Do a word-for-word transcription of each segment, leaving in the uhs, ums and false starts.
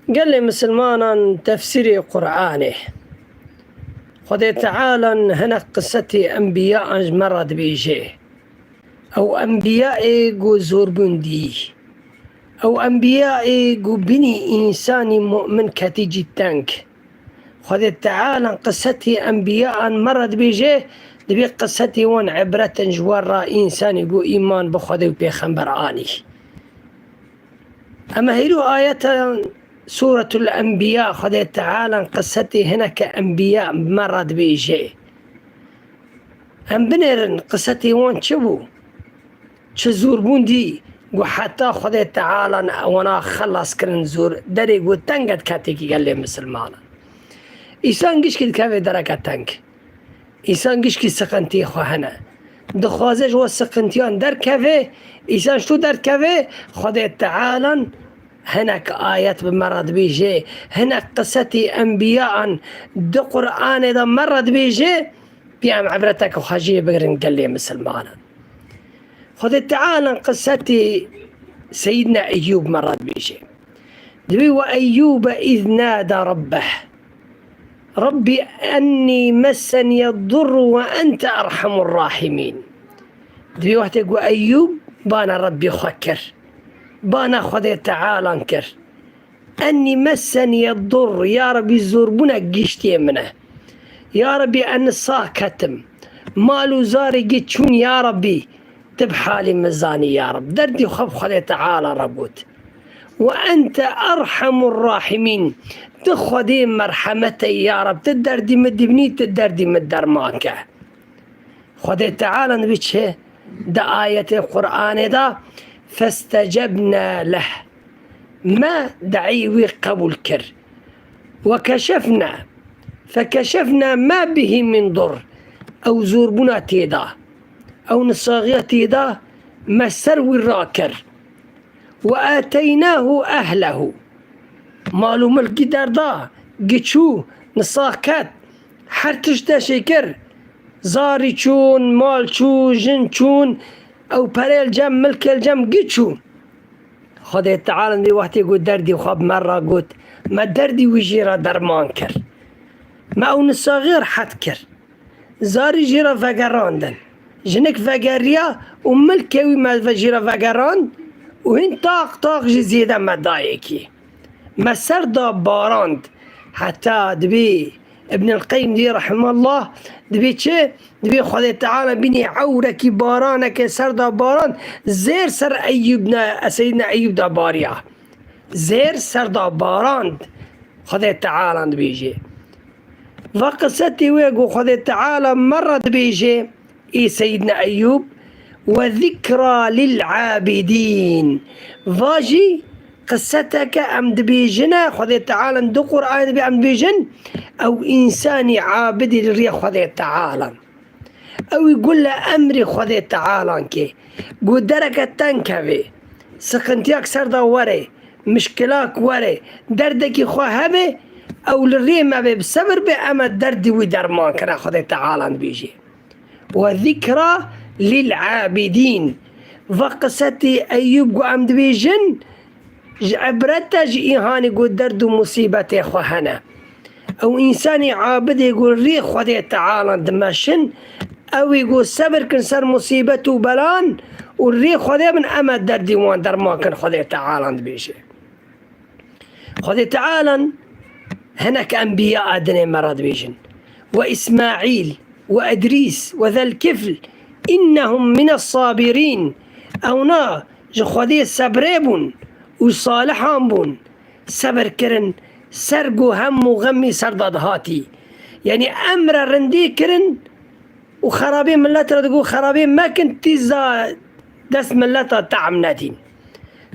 Gelê misilmanan tefsîrê Qur'anê. Xwedê Teala hinek qisetê enbiyan ji me re dibêje. Ew enbiyayê ku zorbûn dî. Ew enbiyayê ku binî însanî mu'min ketî cî teng. Xwedê Teala qisetê enbiyan me re dibêje, dibê qisetê wan ibret in ji we re, însanî ku îman bi Xwedê û pêxember anî. Ema hêro ayeta Sûretul Enbiya, Xwedê Teala qisetê hineke enbiya me re dibêje. Em binêrin qisetê wan çi bû? Çi zorbûn dî ku heta Xwedê Teala wana xelas kirin zor, derê ku teng e diketê ki gelê misilmanan. Însan gişkî dikeve dereke teng. Însan gişkî siqintiyê xwe hene. Dixwaze ji we siqintiyan derkeve, însan ji tu derdikeve, Xwedê Teala hinek ayet bi me re dibêje, hinek qisetê enbiyan di Qur'anê de me re dibêje, pê em ibreteke xwe jê bigirin gelê misilmanan. Xwedê Teala qisetê Seyîdna Eyyûb me re dibêje. Dibê, "Ve Eyyûbe iz nâda rabbeh. Rabbi ennî messeniyed durru ve ente erhamur rahimîn." Dibê wextê ku Eyyûb bana Rabbî xwe kir, bana Xwedê Tealan kir. "Ennî messeniyed durr, ya Rabbî zorbûnek gihiştiye min e. Ya Rabbî ez nisa ketim. Mal û zarê gi çûn ya Rabbî. Tu bi halê min zanî ya Rab." Derdî xwe bi Xwedê Teala re got. "Ve ente erhamur rahimîn." Tu Xwedê merhemet e ya Rab. Tu derdî min dibînî, tu derdî min derman ke. Xwedê Teala dibê çi? Di ayetê Qur'anê de, "Festecebna leh." Me de'î wî qebûl kir. "Ve keşefna, fekeşefna ma bihî min dur." Ew zorbûna tê de, ew nisaxiya tê de, me ser wî rakir. "Ve ateynahu ehlehu." Mal û milkî derda, gi çû, nisax ket, her tişt deşê kir. Zarî çûn, mal çû, jin çûn, ew perê li cem, milkê li cem gi çû. Xwedê Teala vê wextê got derdî xwe bi me re got, me derdî wî jê re derman kir. Me ew nisaxê rehet kir. Zarî jê re vegerandin. Jinik vegeriya û milkê wî me ve jê re vegerand û hîn taq taq jî zêde me dayekî. Me ser da barand. Heta dibê Ibn el-Qeyyim dibê rahimehullah, dibê çi? Dibê Xwedê Teala bînî ewrekî baraneke ser da barand, zêr ser Eyyûb ne, Seyyidina Eyyûb da bariya. Zêr ser da barand. Xwedê Teala dibêje. Va qisetê wê ku Xwedê Teala me re dibêje, ê Seyyidina Eyyûb, "Ve zikra lil abidîn." Va jî qiseteke em dibêjine, Xwedê Teala di Qur'anê dibê em dibêjin, ew însanî abidî li rêya Xwedê Teala. Ew ê gule emrê Xwedê Tealan kê. Got dereke teng kevê, siqintiyak ser de were, mişkilak were, derdekî xwe hebe, ew li rê me bê, bi sebir bê, em ê derdî wî derman kine, Xwedê Teala dibêjê. "Ve zikra lil abidîn." Va qisetê Eyyûb ku em dibêjin, ji ibret e ji îhanî ku derd û musîbetê xwe hene. Ew însanî abidê ku rê Xwedê Teala dimeşin, ew ê ku sebir kin ser musîbet û belan û rê Xwedê bin, em ê derdî wan derman kin, Xwedê Teala dibêje. Xwedê Teala hinek enbiya a dinê me re dibêjin. "Ve Îsmaîl, ve Idrîs, ve Zelkifl, innehum mine sabirîn." Ewna ji Xwedê sebrê bûn û salihan bûn. Sebir kirin, ser ku hem û xemî ser de dihatî. Yanî emre rindî kirin û xerabê millet re digot, xerabê mekin, tîza dest milleta te'm nedîn.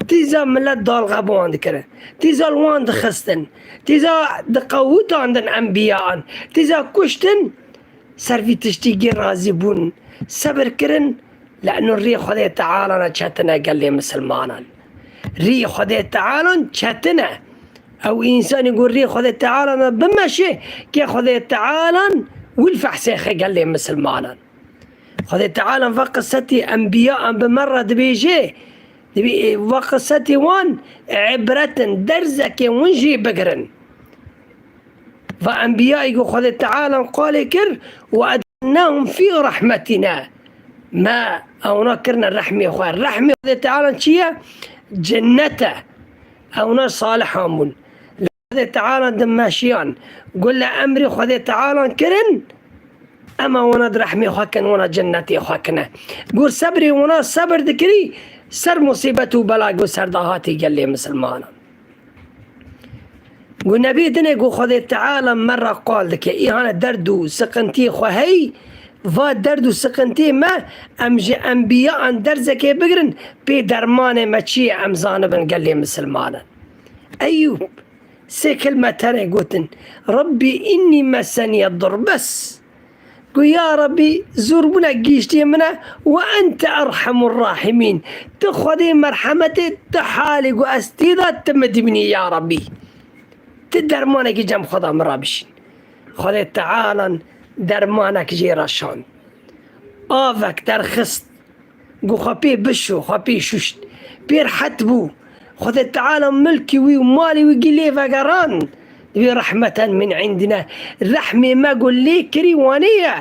Tîza millet dalxe bi wan dikirin. Tîza li wan dixistin. Tîza diqewitandin enbiyan. Tîza kuştin. Ser vî tiştî gê razî bûn, sebir kirin, leno rê Xwedê Teala re çetin e gelê misilmanan. Rê Xwedê Teala çetin e. Ew însanî ku rê Xwedê Teala re bimeşe, kê Xwedê Teala wî li fehsê xe gelê misilmanan. Xwedê Teala ve qisetî enbiya em bi me re dibêje, Divê, e, va qisetê wan îbret in, derzekê win jê bigirin. Va enbiyayê ku Xwedê Teala qalê kir, "Ve edxelnahum fî rahmetina." Me ewna kirine rehmê xwe. Rehmê Xwedê Teala çi ye? Cennet e. Ewna salihan bûn. Xwedê Teala dimeşiyan, gule emrê Xwedê Teala kirin, ema wana di rehmê xwe kin, wana cennetê xwe kine. Gur sebrê wana sebir dikirî, ser musîbet û bela gur ser dahatê gelê misilmanan. Gu nebî dinê gu Xwedê Teala me re qal dike, îhane derd û siqintiyê xwe hey, va derd û siqintiyê me, em ji enbiya an derzekê bigirin, pê dermanê me çi ye, em zanibin gelê misilmanan. Eyûb, sê kelme tenê gotin, "Rabbî innî meseniye dur bes." Got, "Ya Rabbî, zorbûna gihîştiye min e, we ente erhemur rahimîn." Tu Xwedê merhemetê, tu halê ku ez tê de tu min dibînî, ya Rabbî. Tu dermanekî cem xwe de min re bişîn. Xwedê Tealan dermanek jê re şand. Avek derxist. Got, "Xwe pê bişo, xwe pê şuşt." Pê rehet bû. Xwedê Teala milkî wî û malê wî gî lê vegerand. Divê rehmeten min indine. Rehmê me got lê kirî wanê ye.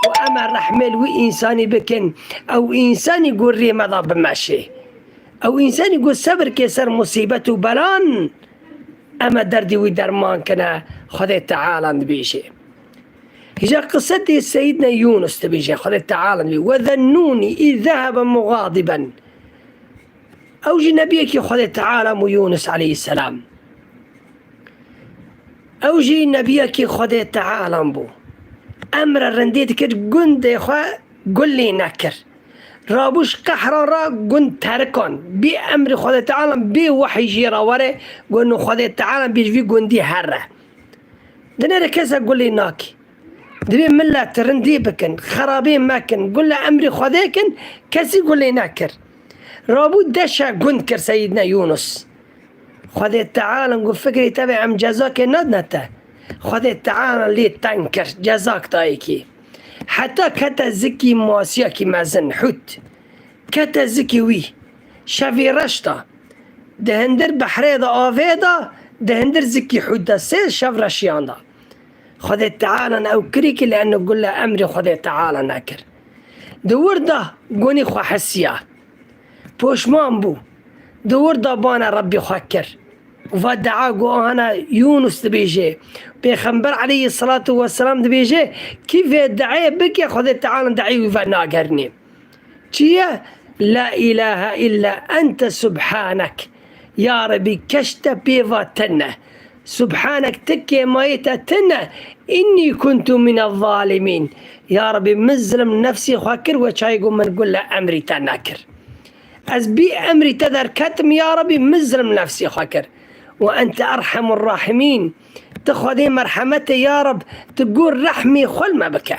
Û em e rehmê li wî însanî bikin. Ew însanî got rê me da bimeşê. Ew însanî got sebir kê ser musîbet û belan. Em e derdê wî derman kine. Xwedê Teala dibêje. Hîja qisetê Seyîdne Yûnus dibêje, Xwedê Teala dibê, "Ve zennûnî îz zehebe muxadiben." Ew jî nebiyekî Xwedê Teala bû, Yûnus aleyhisselam. Ew jî nebiyekî Xwedê Teala bû. Emre rindê dikir, gundê xwe gulê nekir. Rabû ji qehra re gund terikan. Bê emrê Xwedê Teala, bê wehî jê re were, got, "Xwedê Teala bê ji vî gundî here." Dinêre kese gulê nakî. Divê millet rindî bikin, xerabê mekin, gule emrê Xwedê kin, kesî gulê nekir. Rabû deşe gund kir Seyîdne Yûnus. Xwedê Teala got, "Fikrê te be em cezakê nadine te." Xwedê Teala lê teng kir, cezak dayê kî. Heta kete zikî masiyekî mezin, hût. Kete zikî wî. Şevê reş da. Di hindir behrê de, avê de, di hindir zikî hût de, sê şev reşiyan da. Xwedê Teala ew kirî ki li eno gule emrê Xwedê Teala nekir. Di wir de gunî xwe hisiya. Poşman bû. Di wir de bana Rebbî xwe kir. Va dua got, ana Yûnus dibêje. Pêxember aleyhisselatu vesselam dibêje, kî vê duayê bike, Xwedê Teala duayê wî venagerinê. Çi ye? La ilahe illa ente subhanek. Ya Rebî, keş te pêva tune. Subhanek, ti kêmayê te tune. Innî kuntu mine zalimîn. Ya Rebî, min zilm nefsî xwe kir, we çayê got min gule emrî te nekir. Ez bî emrî te derketim, ya Rebî, min zilm nefsî xwe kir. Ve ente erhemur rahimîn. Ti Xwedê merhemetê, ya Reb, ti gur rehmê xwe li me bike.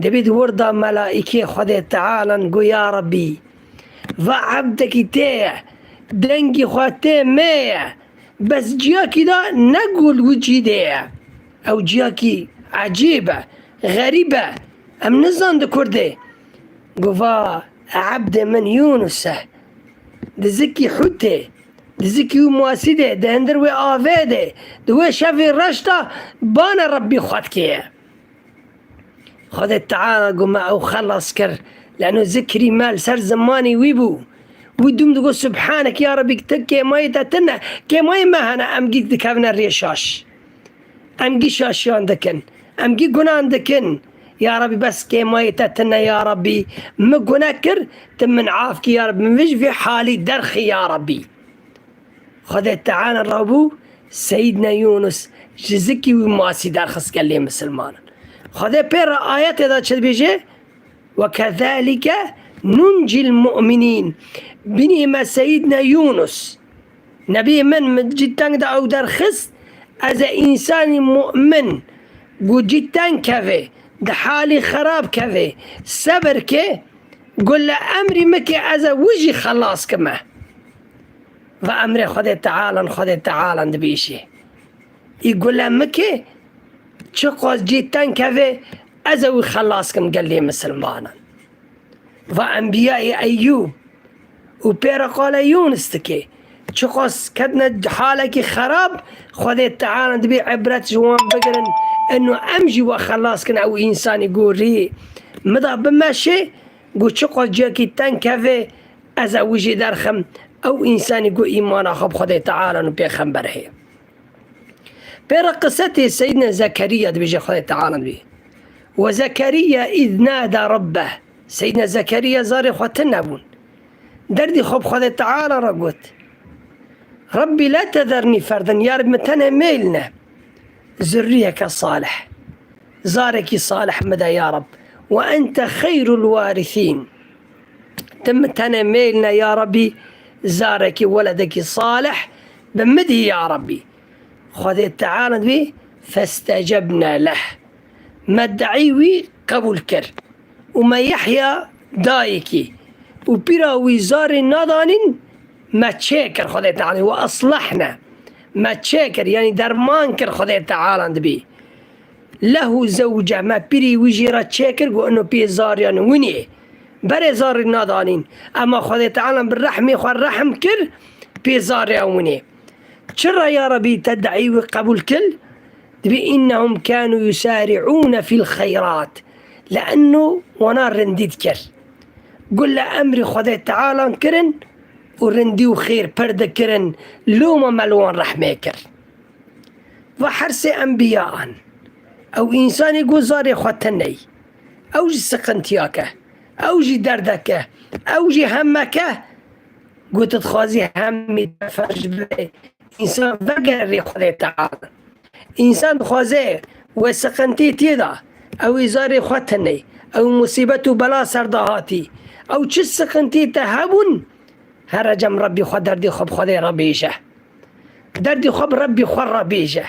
Dibî di wir de melaîkê Xwedê Tealan got, ya Rebî, va ebdekî tê ye, dengî xwe tê mê ye, bes ciyakî de ne got wicîdê ye. Ew ciyakî ecêb e, xerîb e. Em nizan di kur de. Got, va ebdê min Yûnus e. Di zikî hûtê, di zikî wî masî de, di hindir wê avê de, di wê şevê reş de bana Rebbî xwe dikê ye. Xwedê Teala got me ew xelas kir, leno zikrî me li ser zimanê wî bû. Wî dûm digot, Subhanek ya Rebî, ti kêmayê te tune, kêmayê me hene, em gî dikevine rê şaş. Em gî şaşiyan dikin, em gî gunan dikin. Ya Rebî, bes kêmayê te tune, ya Rebî, min gune kir, ti min af kî, ya Rebî, min vij vê halî derxî, ya Rebî. Xwedê Teala rabû Seyîdne Yûnus ji zikî wî masî derxist gelê misilmanan. Xwedê pê re ayetê de çi dibêje? Ve kezalike nuncil mu'minîn. Binê me Seyîdne Yûnus. Nebî min, min cî teng de ew derxist, ez e însanî mu'min, ku cî teng keve, di halî xerab keve, sebir ke, gule emrî min ke ez e wi jî xelas kime. Ve emrê Xwedê Tealan, Xwedê Tealan dibêje. Î gule min ke çiqas cî teng keve, ez e wî xelas kim gelê misilmanan. Va enbiyayê Eyyûb, û pê re qala Yûnis dike. Çiqas ketine halekî xerab, Xwedê Teala dibê ibret ji wan bigirin, eno em jî we xelas kin ew însanî gorî. Min da bimeşê, got çiqas ciyekî teng keve, ez ew jî derxim, ew însanî ku îmana xwe bi Xwedê Teala û pêxember heye. Pê re qisetê Seydina Zekeriya dibêje Xwedê Teala dibê. Ve Zekeriya iz nada rabbeh. Seydina Zekeriya zarê xwe tune bûn. Derdî xwe bi Xwedê Teala re got. Rabbî la tezernî ferden, ya Reb min tenê mêl ne. Zurriyeke salih. Zarekî salih min de ya Reb. Ve ente xeyrul warîsîn. Tim tenê mêl ne ya Rebî, zarekî weledekî salih bi min dî ya Rebî. Xwedê Teala dibê festecebne leh. Me deî wî qebûl kir. Û me Yehya dayekî. Û pîra wî zarê nadanîn me çêkir Xwedê Teala. Ve eslehne. Me çêkir, yanî derman kir Xwedê Teala dibî. Lehu zewce, me pîrî wî jê re çêkir, got, ino pê zariyan winê. Berê zarî nadanîn. Ema Xwedê Teala bi rehmê xwe rehm kir, pê zariyan winê. Çira ya Rebî te deî wî qebûl kir? Dibê, innehum kanu yusari'ûne fîl xeyrat. Le'enno wana rindî dikir. Gule emrî Xwedê Teala kirin û rindî û xêr pir dikirin. Loma me li wan rehmê kir. Va hersê enbiya an. Ew însanî ku zarê xwe teney. Ew jî siqintiyake. Ew jî derdeke. Ew jî hemmeke. Ku tu dixwazî hemî te ferc bibe. Însan vegerê Xwedê Teala. Însan dixwaze we siqintî tê da. Ew ê zarê xwe teney. Ew musîbet û bela ser de hatî. Ew çi siqintî te hebûn, here cem Rebbî xwe derdê xwe bi Xwedê re bêje. Derdê xwe bi Rebbî xwe re bêje.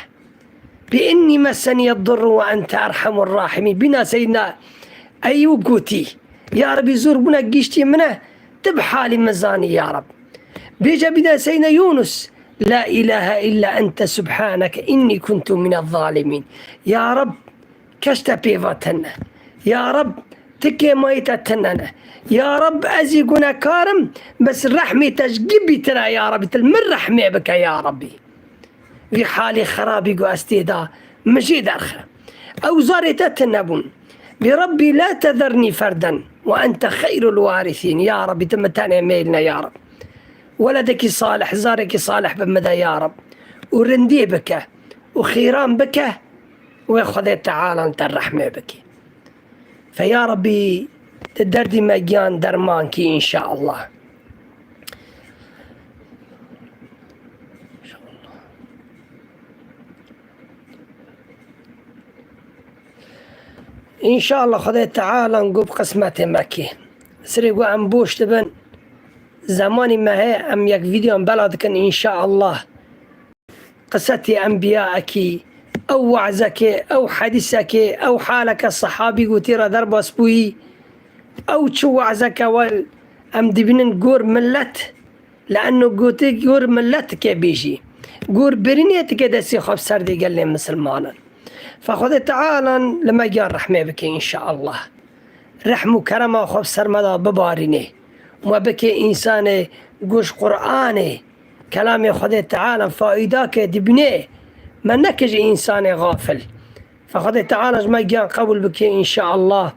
Bi innî messenîye durru ve ente erhamur rahimîn. Bîna Seydina Eyûb gotî, ya Rebbî zor bûne giştî min e, tu bi halî min zanî ya Reb. Bêje bîna Seydina Yûnus, la ilahe illa ente subhaneke innî kuntu mine zalimîn. Ya Reb, kes te pê ve tune. Ya Reb, ti kêmayî te tune ne. Ya Reb, ez jî gunekar im, bes rehmê te ji gibî tune ya Rebî, tu li min rehmê bike ya Rebî. Vî halê xerabî ku ez tê de, min jê derxe. Ew zarê te tune bûn. Bi Rebbî la tezernî ferden ve ente xeyrul warîsîn. Ya Rebî, tu min tenê mêl ne ya Reb. Weledekî salih, zarekî salih bi min de ya Reb. Û rindî bike. Û xêran bike. Wê Xwedê Teala te rehmê bike. Fe ya Rebî, tu derdî me giyan derman kî înşaallah. Înşaallah Xwedê Teala gu bi qismetê me kî. Sirê gu em boş dibin, zemanî me heye em yek vîdeoyan bela dikin înşaallah. Qisetê enbiya ekî, ew wazekê, ew hedîsekê, ew haleke sehabî gotî re derbas bûyî, ew çi wazeke wel em dibînin gor millet, le'enno gotî gor millet dike bêjî. Gor birînê dike destê xwe bi serdê gelê misilmanan. Fe Xwedê Tealan li me giyan rehmê bike înşaallah. Rehm û kerema xwe bi ser me de bibarîne. Me bike însanê guş Qur'anê, kelamê Xwedê Teala faîda ke dibîne, me neke ji însanê xafil. Fe Xwedê Teala ji me giyan qebûl bike înşaallah.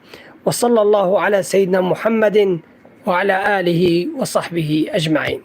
Ve sallallahu ala seyyidina Muhammedin ve ala alihi ve sahbihi ecmaîn.